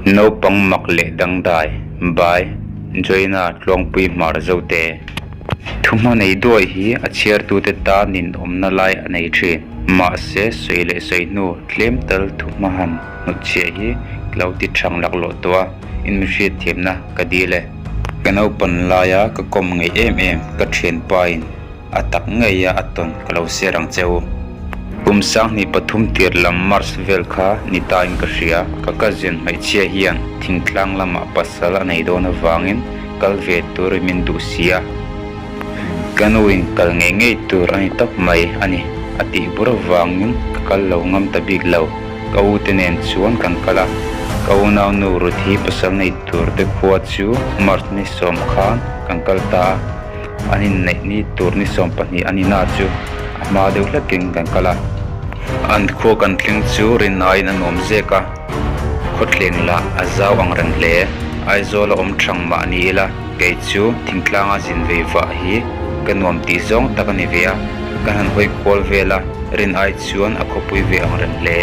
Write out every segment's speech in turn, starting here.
Naupang mak leh dangdai, By, Joina Tluangpui Hmar Zote. Thuhma nei duai hi a chhiartute tan ninawmna lai a nei thin. Mahse, sawi leh sawi hnu tlem tal thuhma han hnutchhiah hi ka lo ti thang laklawh tawh a, in mi hriatthiamna ka dil e. Ka naupan laia ka kawm ngei em em ka thianpain A tak ngei a a tawn ka lo share ang che u. Kum 2003 tir lam March vel kha ni ta in ka hria. Ka cousin hmeichhia hian thingtlang lamah pasal a nei dawn avangin kal ve turin min duh si a. Ka nu in kal ngei ngei tur a ni tawp mai a ni a tih bur avangin ka kal lo ngam ta bik lo. Ka u te nen chuan kan kal a. Ka unaunu Ruthi pasal nei tur te khua chu March ni sawm khan kan kal ta a. An inneih ni tur ni 20 a ni na chu a hma deuh hlekin kan kal a. An khua kan thleng chu rinaiin a nuam zek a, khawthleng lah a zau ang reng hle. Aizawl a awm thang mah ni ila kei chu thingtlanga zin vei vah hi ka nuam tih zawng tak a ni ve a, ka han hawi kual vel a, rin ai chuan a khawpui ve ang reng hle.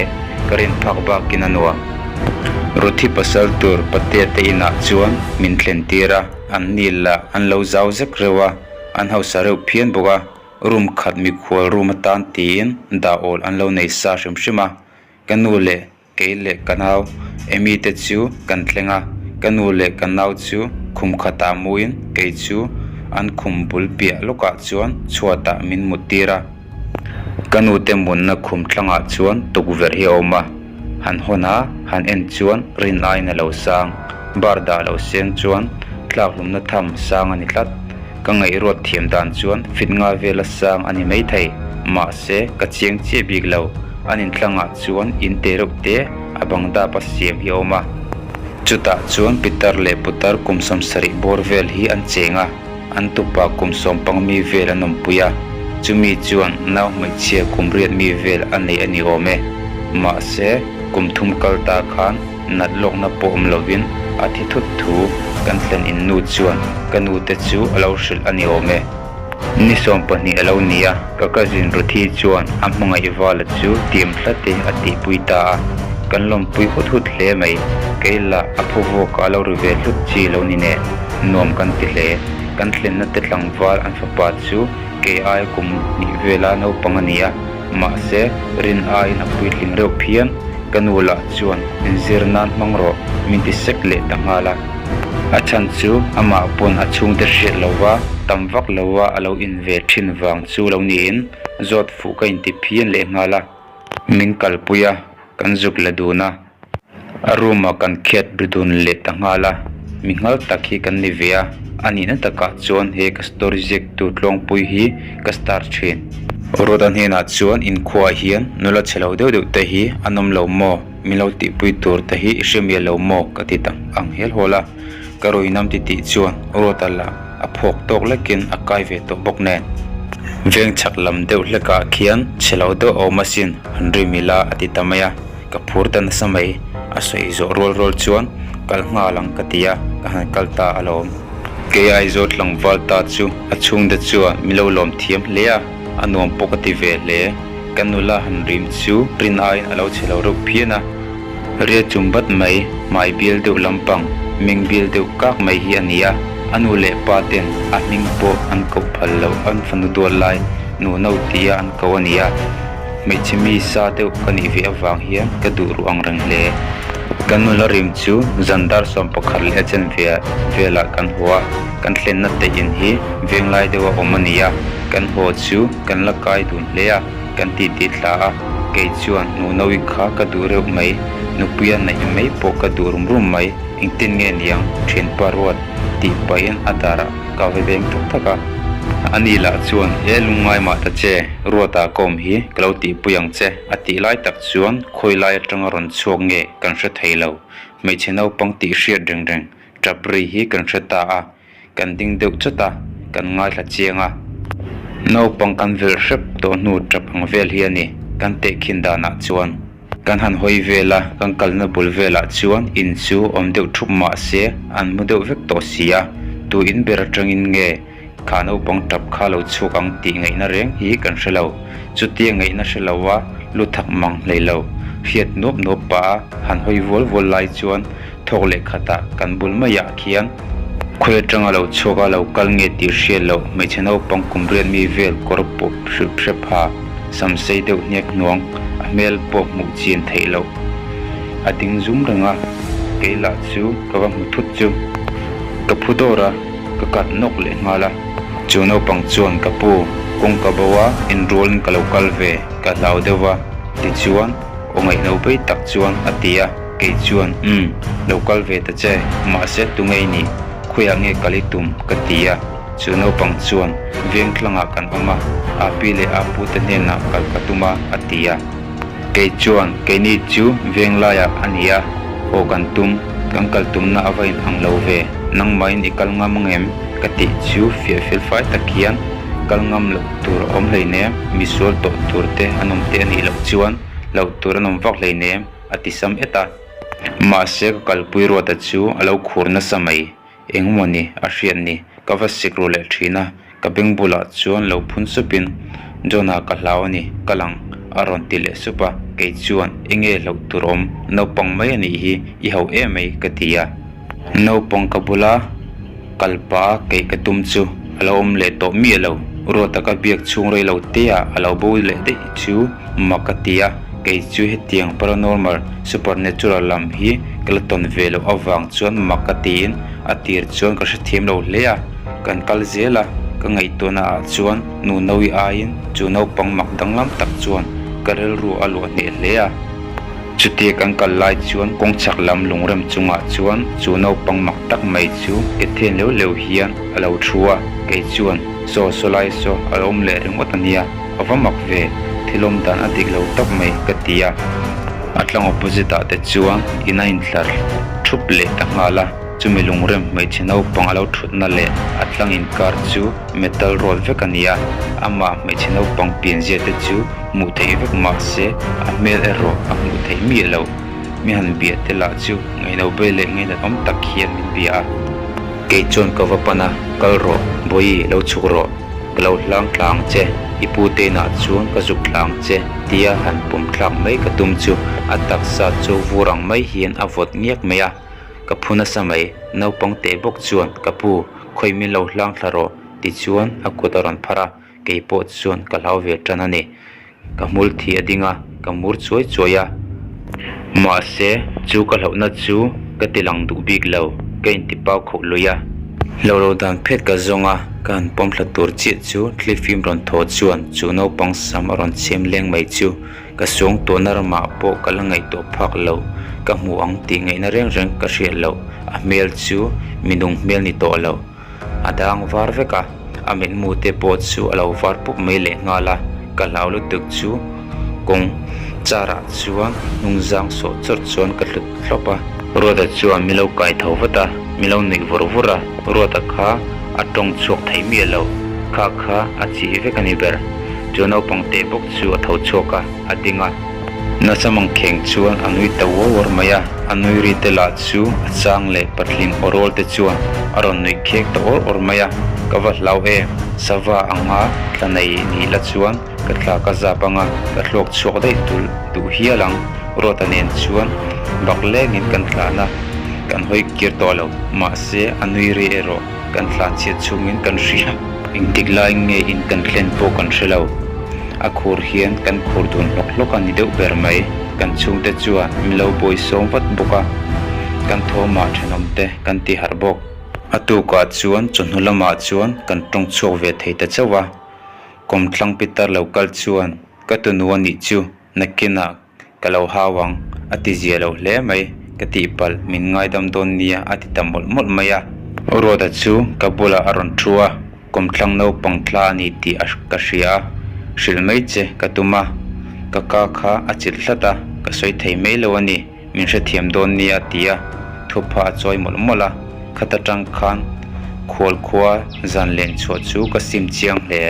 Ka rin phak bakin a nuam. Ruthi pasal tur Patea te inah chuan min thlen tir a. An ni lah an lo zau zek reuh a, an hausa reuh phian bawk a, room khat mikhual room atan tiin dah awl an lo nei sa hrim hrim a, ka nu leh kei leh ka nau Amy te chu kan thleng a, ka nu leh ka nau chu khum khatah muin kei chu an khum bul piah lawkah chuan chhuatah min mut tir a. Ka nu te munna khum thlangah chuan tukverh hi a awm a, han hawn a, han en chuan rin aiin a lo sang, bar dah lo seng chuan tlak hlumna tham sang a ni tlat. Ka ngaihruat thiam dan chuan fit nga vela sang a ni maithei, mahse ka chiang chiah bik lo, an inthlangah chuan in te reuh te a bang dap a siam hi a awm a. Chutah chuan pitar leh putar kum 70 bawr vel hi an cheng a. An tupa kum sawmpang mi vel an awmpui a, chumi chuan nau hmeichhia kum riat mi vel a nei a ni awm e. Mahse, kum thum kal ta khan nat lawkna pawh awm lovin a thi thut thu kan thlen in nu chuan ka nu te chu a lo hrilh a ni awm e. Ni 20 a lo ni a, ka cousin Ruthi chuan a hmangaih vala chu tiam hlate a tihpui ta a, kan lawmpui hut hut hle mai. Kei lah a phu vuaka a lo ri ve hlut chi lo ni nen. Nuam kan ti hle. Kan thlenna te tlangval an fapa chu kei aia kum hnih vela naupang a ni a, mahse rin aiin a puitling reuh phian. Ka nu lah chuan inzir nan hmang rawh min ti sek leh ta nghal a. A chhan chu amah pawn a chhungte hriat lova tam vak lova a lo in ve thin vang chu lo niin zawt fuh ka inti phian leh nghal a. Min kalpui a, kan zuk la dun a. A room ah kan khiat ri dun leh ta nghal a, mi nghal tak hi kan ni ve a, a nihna takah chuan he ka story ziak tu tluangpui hi ka star thin. Ruata hnenah chuan inkhuaah hian nula chhe lo deuh deuh te hi an awm lo maw, min lo tihpui tur te hi i hre miah lo maw ka ti tak ang hel hawl a, ka ruinam ti tih chuan Ruata lah a phawk tawk lekin a kai ve tawh bawk nen. Veng chhak lam deuh hlekah khian chhe lo deuh a awm asin han rim ila a ti ta mai a. Ka phur ta nasa mai, a sawi zawh rual rual chuan kal nghal ang ka ti a, ka han kal ta alawm. Kei Aizawl tlangval ta chu a chhungte chuan min lo lawm thiam hle a, a nuam pawh ka ti ve hle. Ka nula han rim chu rin aiin a lo chhe lo reuh phian a, ria chum bat mai, hmai bial deuh lampang, meng bial deuh kak mai hi a ni a, a nu leh pa ten a hming pawh an koh phal loh an fanu duat lai nu no tia an ko a ni a. Hmeichhe mi sa deuh ka nih ve avang hian ka duh ruh ang reng hle. Kan nula rim chu zan dar 11 leh a chen ve velah kan haw a, kan thlenna te in hi venglai deuha awm a ni a, kan haw chu kan la kai dun hle a, kan titi thla a, kei chuan Nunawi kha ka duh reuh mai, nupuia neih mai pawh ka duh rum rum mai, engtin nge niang thianpa ruat tih pahin a darah ka ve veng thak thak a. Ani lah chuan, E lungngai mah ta che, Ruata ka awm hi ka lo tihpui ang che, a tih lai tak chuan khawi lai atanga rawn chhuak nge kan hre thei lo. Hmeichhe naupang tih hriat reng reng tap ri hi kan hre ta a, kan ding deuh chawt a, kan ngaithla chiang a. Naupang kan velh hrep tawh hnu tap ang vel hi a ni, kan tehkhin danah chuan. Kan han hawi vel a, kan kalna bul velah chuan in chu awm deuh thup mah se an mu deuh vek tawh si a, tu in ber atangin nge kha naupang tap kha lo chhuak ang tih ngaihna reng hi kan hre lo. Chutia ngaihna hre lo a, lu thak mang hlei lo, hriat nuap nuap pah a han hawi vual vual lai chuan. Thawk leh khatah kan bul maiah khian khawi atanga lo chhuak a lo kal nge tih hriat loh hmeichhe naupang kum riat mi vel kawr pawp hrip hrep ha sam sei deuh hniak hnuang a hmel pawh hmuh chian theih loh a ding zum reng a, kei lah chu ka va hmu thut chu ka phu dawr a, ka kat nawk leh nghal a. Chu naupang chuan ka pu kawngka bo a inrualin ka lo kal ve ka hlau deuh va tichuan aw ngaihno bei tak chuan a ti a. Kei chuan, Umm, lo kal ve ta che, mahse tunge i nih? Khawiah nge kal i tum? ka ti a. Chu naupang chuan, Vengthlangah kan awm a, Api leh Apu te hnenah kal ka tum a, a ti a. Kei chuan, Keini chu Venglaiah a ni a, haw kan tum, kan kal tumna a va inang lo ve, nangmahin i kal ngam angem? ka tih chu fiah fel fai tak hian, Kal ngam loh tur a awm hleinem, misual tawh tur te an awm te a nih loh chuan loh tur an awm vak hleinem. a ti sam et a. Mahse ka kalpui Ruata chu a lo khur nasa mai, engemaw ni a hriat ni, ka va sik ru leh thin a, ka beng bulah chuan lo phun supin John-a ka hlau a ni, ka lang a rawn ti leh sup a, kei chuan enge hlauh tur awm, naupang mai a nih hi, i hauh em mai ka ti a. Naupang ka bula kal pah a keih ka tum chu a lo awm leh tawh miah lo. Ruata ka biak chhung rei lo te ah a lo bo leh daih chu mak ka ti a, kei chu hetiang paranormal, supernatural lam hi ka la tawn ve loh avang chuan mak ka tiin a tir chuan ka hrethiam lo hle a. Kan kal zel a, ka ngaihtuahna ah chuan nu Naui aiin chu naupang mak danglam tak chuan ka rilru a luah hneh hle a. Chutia kan kal lai chuan kawng chhak lam lungrem chungah chuan chu naupang mak tak mai chu ke then leuh leuh hian a lo thu a, kei chuan, Saw saw lai saw a lo awm leh ringawt a nia, a va mak ve, thil awm dan a dik lo tak mai ka ti a. A tlang opposite ah te chuan in a intlar thup leh ta nghal a, chumi lungrem hmeichhe naupang a lo thutna leh a tlang inkar chu metal rod vek a ni a, amah hmeichhe naupang pianzia te chu hmuh theih vek mahse a hmel erawh a hmuh theih miah lo. Mi han bia te lah chu ngaihno bei leh ngainat awm tak hian min bia a. Kei chuan ka va pan a, kal rawh, Bawihi lo chhuk rawh, ka lo hlang thla ang che, i pu te inah chuan ka zuk thla ang che tia han pawm thlak mai ka tum chu a taksa chu vur ang mai hian a vawt ngiak mai a, ka phu nasa mai, naupang teh bawk chuan ka pu khawi min lo hlang thla rawh tichuan a kut a rawn phar a. Kei pawh chuan ka hlau ve tan a ni. Ka hmul thi a ding a, ka mur chuai chuai a. Mahse, chu ka hlauhna chu ka ti lang duh bik lo, ka inti pau khauh lui a. Hlo lo dan phet ka zawng a, ka han pawm thla tur chiah chu thlifim rawn thaw chuan chu naupang sam a rawn chhem leng mai chu ka suang tuahna ramah pawh ka la ngaihtuah phak lo, ka hmu ang tih ngaihna reng reng ka hriat loh, a hmel chu minung hmel ni tawh lo. A dang var vek a, a mitmu te pawh chu a lo var pup mai leh nghal a, ka hlau lutuk chu kawng char ah chuan hnungzang sawh chawrh chuan ka hlut hlawp a. Ruata chuan mi lo kai tho vat a, mi lo nuih vur vur a, Ruata kha a tawng chhuak thei miah lo, kha kha a chih vek a ni ber. Chu naupang teh bawk chu a tho chhuak a, a ding a. Nasa mangkheng chuan a nui ta uar uar mai a, a nui ri te lah chu a chang leh patling aw rawl te chuan a rawn nuih khek ta awr awr mai a, ka va hlau em, sava anga tla nei nih la chuan ka thla ka zap anga ka thluak chhuak daih tul duh hial ang, Ruata nen chuan bak lengin kan tlan a, kan hawi kir tawh lo, mahse a nui ri erawh kan tlan chhiat chhungin kan hria. Engtik lai nge in kan thlen pawh kan hre lo. A khur hian kan khur dun hlawk hlawk a ni deuh ber mai. Kan chhungte chuan min lo buai sawm vat bawk a, kan thawmah thenawmte kan ti harh bawk. A tukah chuan chawhnu lamah chuan kan tawng chhuak ve thei ta chauh a, kawmthlang pitar lo kal chuan ka tunu a nih chu nakinah Ka lo hau ang, a ti zia lo hle mai, ka tihpalh min ngaidam dawn nia a ti ta mawlh mawlh mai a. Ruata chu ka bulah a rawn thu a, kawmthlang naupang thla a ni tih a ka hria a, hrilh mai che ka tum a, ka ka kha a chilh hlat a, ka sawi thei mai lo a ni, min hrethiam dawn nia a ti a, thupha a chawi mawlh mawlh a, khata tang khan khual khua zan len chhuah chu ka sim chiang hle.